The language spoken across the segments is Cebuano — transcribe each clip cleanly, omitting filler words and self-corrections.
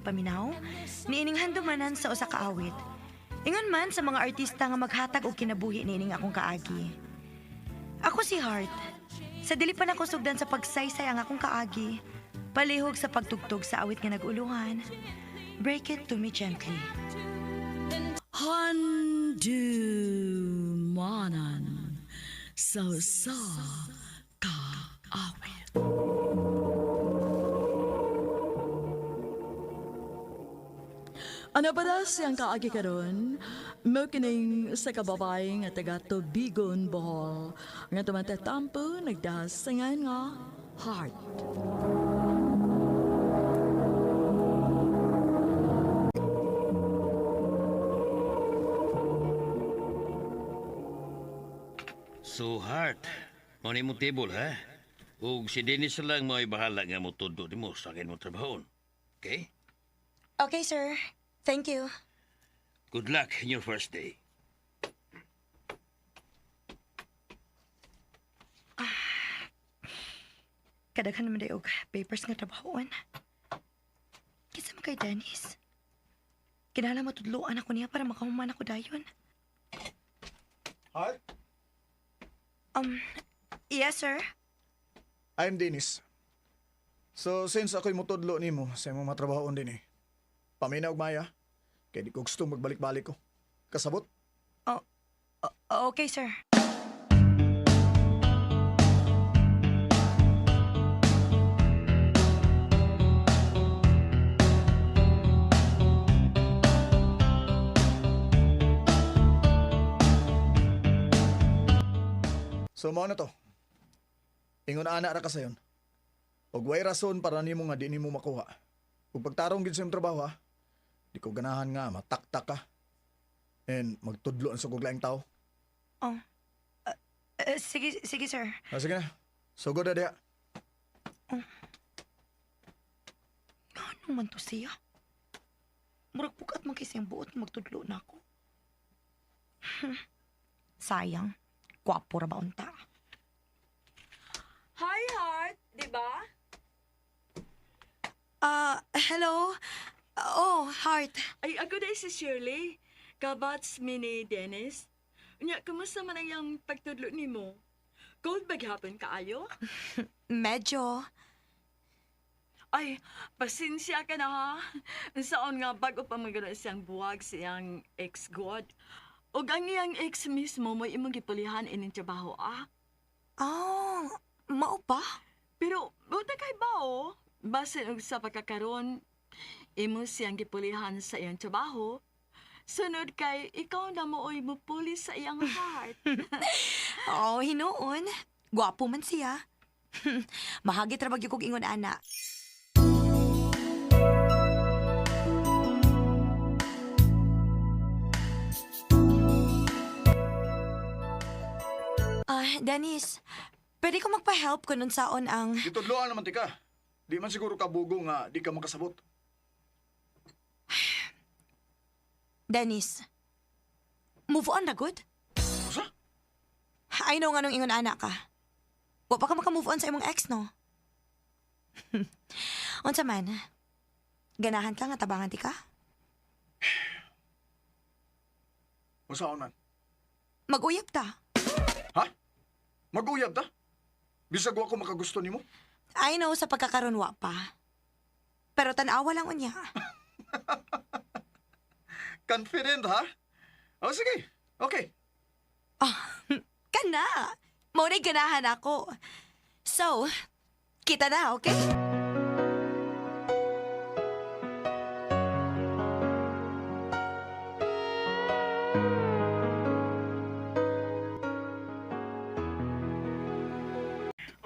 Paminaw, niining handumanan sa usa ka awit. Ingon man sa mga artista nga maghatag og kinabuhi niining akong kaagi. Ako si Heart. Sa dili pa nako sugdan sa pagsaysay ang akong kaagi, palihog sa pagtugtog sa awit nga nag-uluhan. Break it to me gently. Handumanan sa usa ka awit. Ano ba na siyang kaagi karon? Mo kining sa kababae nga taga Tubigon, Bohol. Nga tumatatampo nagdasangan nga Heart. So, Heart, mao ni mo table, ha? Ug si Dennis lang mo'y bahala nga motudlo nimo sa akin mo trabahoon. Okay? Okay, sir. Thank you. Good luck in your first day. Kadaghan naman dayo og papers nga trabahoon. Kinsa man kay Dennis? Kinahanglan matudloan ako niya para makahuman ako dayon. Heart? Yes, sir. I'm Dennis. So, since ako'y mutudlo nimo sa imong matrabahoon din eh. Paminaw og maya. Kay di ko gusto magbalik-balik ko. Kasabot? Oh, okay, sir. So, mao na to. Ingon ana ra ka sayon. Og way rason para nimo nga di nimo makuha. Ug pagtarong gid sa imong trabaho ha. Di ko ganahan nga mataktak ka. And magtudlo ang sugog laing tao. Oh. Sige, sige, sir. Ah, sige na. Sugod na diha. Ano man to siya? Murag pukat man kay siyang buot nga magtudlo na ako. Sayang. Gwapo ra ba unta? Hi, Heart! Di ba? Ah, hello? Oh, Heart. Ay, ako na si Shirley. Kabats mi ni Dennis. Unya, kumusta man ang iyang pagtudlo nimo? Cold ba gihapon kaayo? Medyo. Ay, pasensya ka na ha. Saon nga bago pa magano siyang buwag siyang ex-god. Og ang iyang ex mismo mo imong gipulihan ining trabaho ah. Oh, mao ba? Pero buta kay ba oh? Basin og sa pagkakaron, imo siyang gipulihan sa iyang trabaho. Sunod kay ikaw na mooy mupuli sa iyang heart. Oh, hinuon. Gwapo man siya. Mahagit ra ba gyud kog ingon ana. Ah, Dennis, pwede ko magpa-help kung unsaon ang. Gitudloan naman ti ka. Di man siguro kabugo nga di ka makasabot. Dennis, move on na good? Usa? I know nga nung ingon ana ka. Wa pa ka maka-move on sa imong ex, no? Unsa man? Ganahan ka nga tabangan ti ka? Unsaon man? Mag-uyab ta. Ha? Mag-uyab ta? Bisag wa ko makagusto nimo? I know sa pagkakaroon wa pa. Pero tan-awa lang unya. Confident ha? O sige. Okay. Kana! Mao na'y ganahan ako. So, kita na, okay?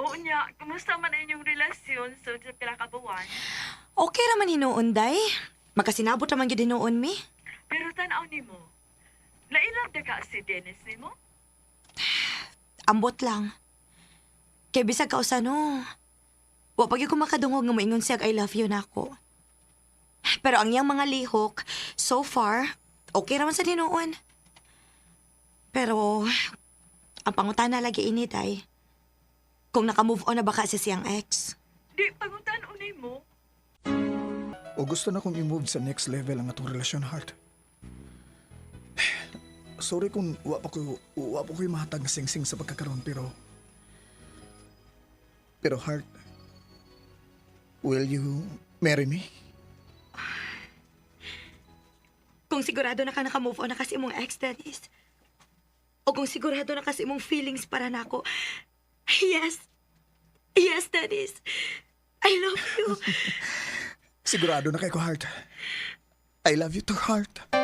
Oo niya, kumusta man ang inyong relasyon sa pila ka buwan? Okay raman hinuon, day. Makasinabot raman gyud hinuon mi. Pero tan-aw nimo. Nailab na ka si Dennis nimo? Ambot lang. Kay bisag kausa no. Wa pa gyud ko makadungog nga moingon siya I love you nako. Pero ang iyang mga lihok, so far, okay raman sa hinuon. Pero, ang pangutana lagi ini, day. Kung naka-move on na ba ka sa siyang ex? Di pangutan-on nimo. O gusto na kong i-move sa next level ang atong relasyon, Heart. Sorry kung wa pa ko mahatag nga singsing sa pagkakaroon, pero Heart, will you marry me? Kung sigurado na ka naka-move on na kasi imong ex, Dennis. O kung sigurado na kasi imong feelings para nako. Yes. Yes, Dennis. I love you. Sigurado na kay ko, Heart. I love you too, Heart.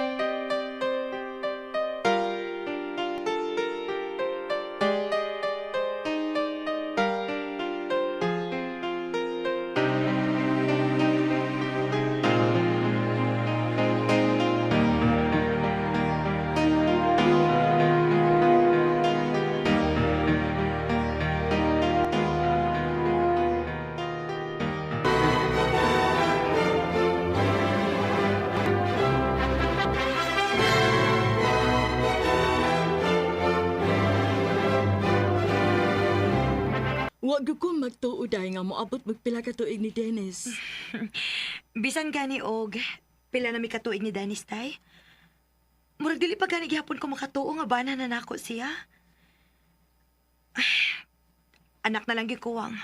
Wag ko magtuo dahil nga moabot magpila ka tuig ni Dennis. Bisan gani og pila na mi katuig ni Dennis, tay. Murag dili pa gani gihapon ko makatuo nga bana na nako siya. Anak na lang gikuwang.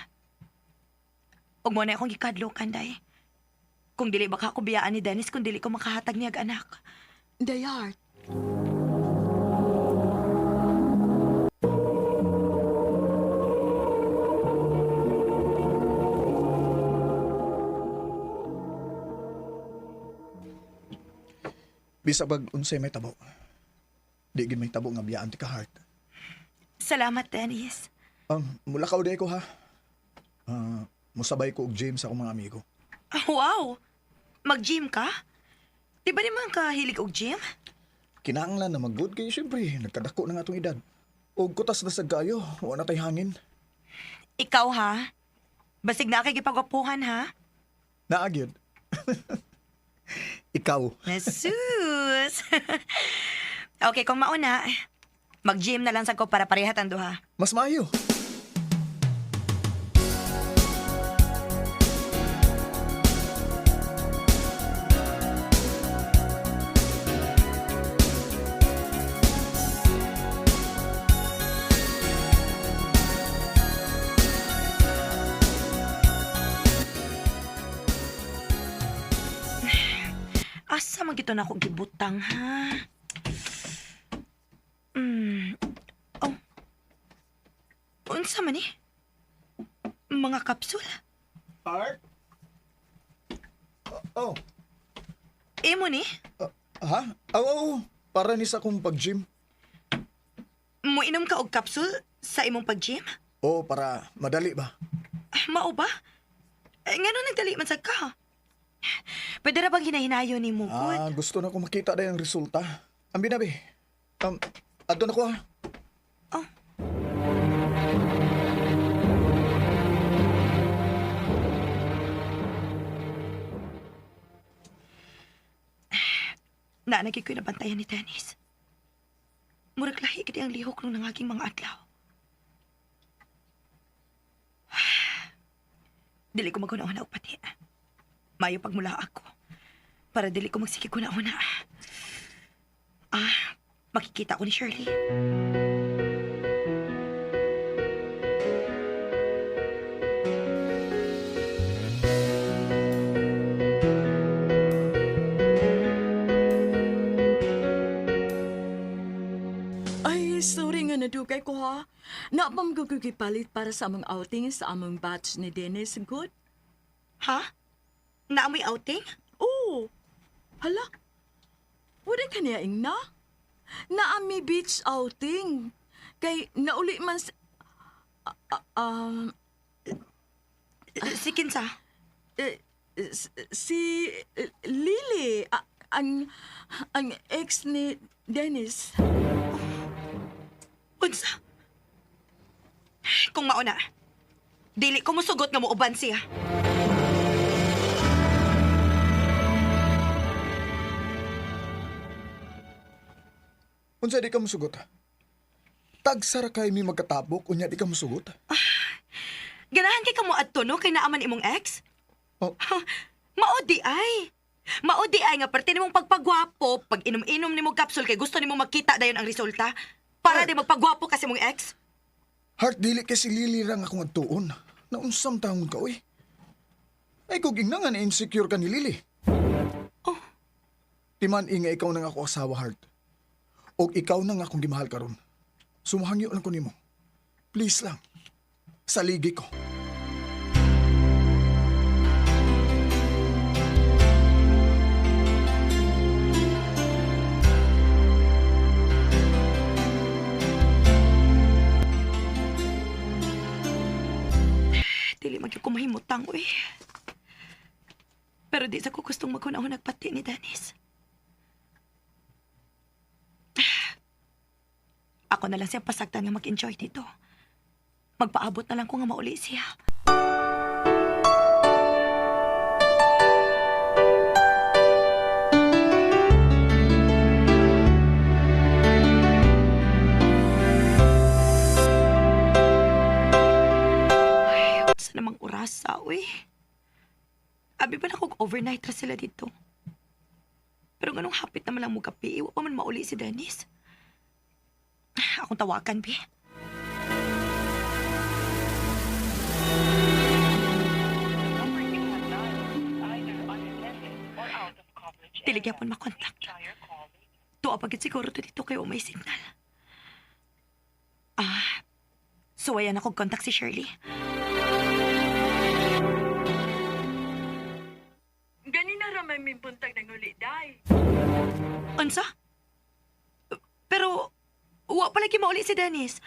Og mo na akong gikadlokan, day. Kung dili baka ako biyaan ni Dennis kung dili ko makahatag niyag anak. Dayart. Bisa pag unsay may tabo. Di gid may tabo nga biyaan ti ka, Heart. Salamat, Dennis. Mulakaw day ko, ha. Musabay ko og gym sa akong mga amigo. Wow! Mag-gym ka? Di ba naman ka hilig og gym? Kinahanglan na mag-good kay syempre nagkadako na nga atong edad. Og kutas na sa gayo, wa na tay hangin. Ikaw, ha? Basig na kay gipagwapuhan, ha? Naa gyud. Ikaw. Jesus! Okay, kung mauna, mag-gym na lang sa ko para parehat ang duha. Mas maayo. Asa man gito na ako gibutang, ha? Oh. Unsa man eh? Mga kapsul? Art? Oh. Imo ni? Ha? Oh, oh, para ni sa akong pag-gym. Muinom ka og kapsul sa imong pag-gym? Oh, para madali ba? Mao ba? Eh, ngano nagdali man sad ka? Pwede ra bang hinahinayon ni mo, Ah, gusto na ko makita dahil ang resulta. Ang binabi. Adto na ko, ha. Oh. Naanagi ko'y nabantayan ni Dennis. Murag lahi gid ang lihok nung nangaging mga adlaw. Dili ko maghuna-huna og pati. Mayo pagmula ako. Para dili ko magsige huna-huna. Makikita ko ni Shirley. Ay, sorry nga nadugay ko ha. Naapam ko palit para sa among outing sa among batch ni Dennis. Good? Ha? Naamoy outing? Oo. Hala. Wala ka niya ingna? Naami beach outing. Kay nauli man sa... Si Kinsa? Si Lily, ang ex ni Dennis. Unsa? Kung mauna, dili ko musugot nga muuban siya. Unsa di ka musugot? Tagsara kay mi magkatabok, unya di ka musugot? Ganahan kay ka mo adto no kay naaman imong ex? Oh. Ha, Mao di ay. Mao di ay nga parte nimong pagpagwapo, pag inom-inom nimo capsule kay gusto nimo makita dayon ang resulta. Para di magpagwapo kasi mong ex. Heart, dili kay si Lily rang akong agtuon. Naunsam taon ka, uy. Ay, kung ingna nga na-insecure ka ni Lily. Oh. Timan inga ikaw nang ako asawa, Heart. Og ikaw nang akong gimahal karon. Sumuhangyo lang ko nimo. Please lang. Saligi ko. Dili magyud ko mahimutang, uy. Pero di sa ko gustong maghunahon nagpati ni Dennis. Ako na lang siya pasagtan nga mag-enjoy dito. Magpaabot na lang ko nga mauli siya. Ay, sa namang orasa, uy. Abi ba na kung overnight ra sila dito? Pero ganong hapit naman lang mo gabi, iwa pa man mauli si Dennis. Akong tawakan, bi. Dili gyapon makontak. Tuwa pagit siguro to dito kayo may signal. Ah, so ayan ako contact si Shirley. Ganina ra may mimbuntag ng uli, day. Unsa? Pero, wa pala mauli si Dennis.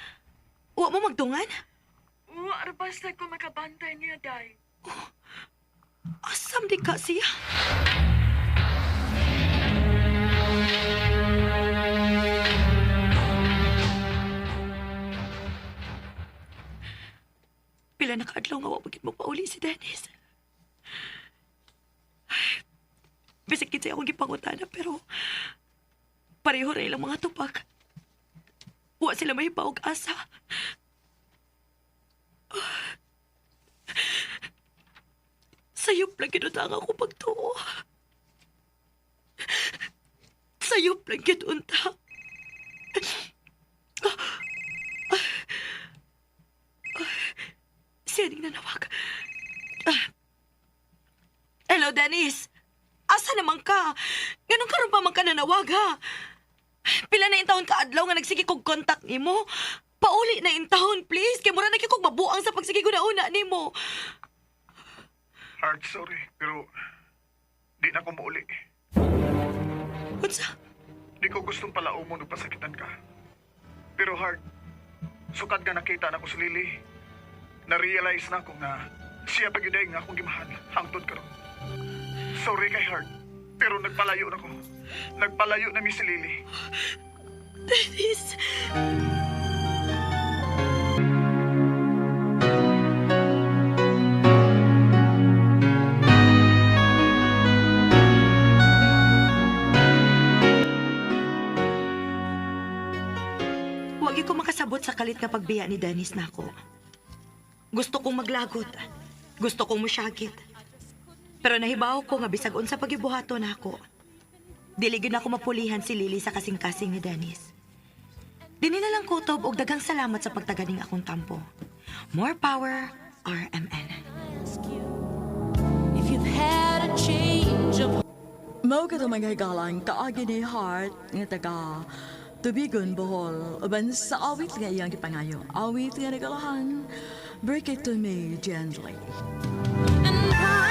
Wa mo magdungan? Wa ra basta ko makabantay niya, day. Asam di ka siya? Pila na kaadlaw nga wa pagit mo pauli si Dennis. Bisag kinsay akong gipangutana pero pareho ra ilang mga tupak. Wa sila mahibaog asa. Sayop lang gid ang ako pagtuo. Sayop lang gid unta. Siya ning nanawag. Hello, Dennis. Asa naman ka? Ganun karon pa man ka nanawag, ha? Pila na intawon ka adlaw nga nagsige kog contact nimo? Pauli na intawon, please. Kay mura na gyud kog mabuang sa pagsige ko na nimo. Heart, sorry. Pero di na ko mauli. Unsa? Di ko gustong palaumon o pasakitan ka. Pero Heart, sukad nga nakita na ko si Lily. Na-realize na ko nga siya pa gyud ay nga akong gimahal hangtod karon. Sorry kay Heart, pero nagpalayo na ko. Nagpalayo na mi si Lily. Dennis! Huwag ko makasabot sa kalit nga pagbiya ni Dennis nako. Gusto kong maglagot. Gusto kong musyagit. Pero nahibaw ko nga bisag unsa pagibuhaton nako. Dili gyud ako mapulihan si Lily sa kasing-kasing ni Dennis. Dini na lang kutob og daghang salamat sa pagtaganing akong tampo. More power, RMN. If you've had a change of Mao ka mga higalang kaagi ni Heart nga taga Tubigon, Bohol, uban sa awit nga iyang gipangayo. Awit nga nagalahan, Break It To Me Gently.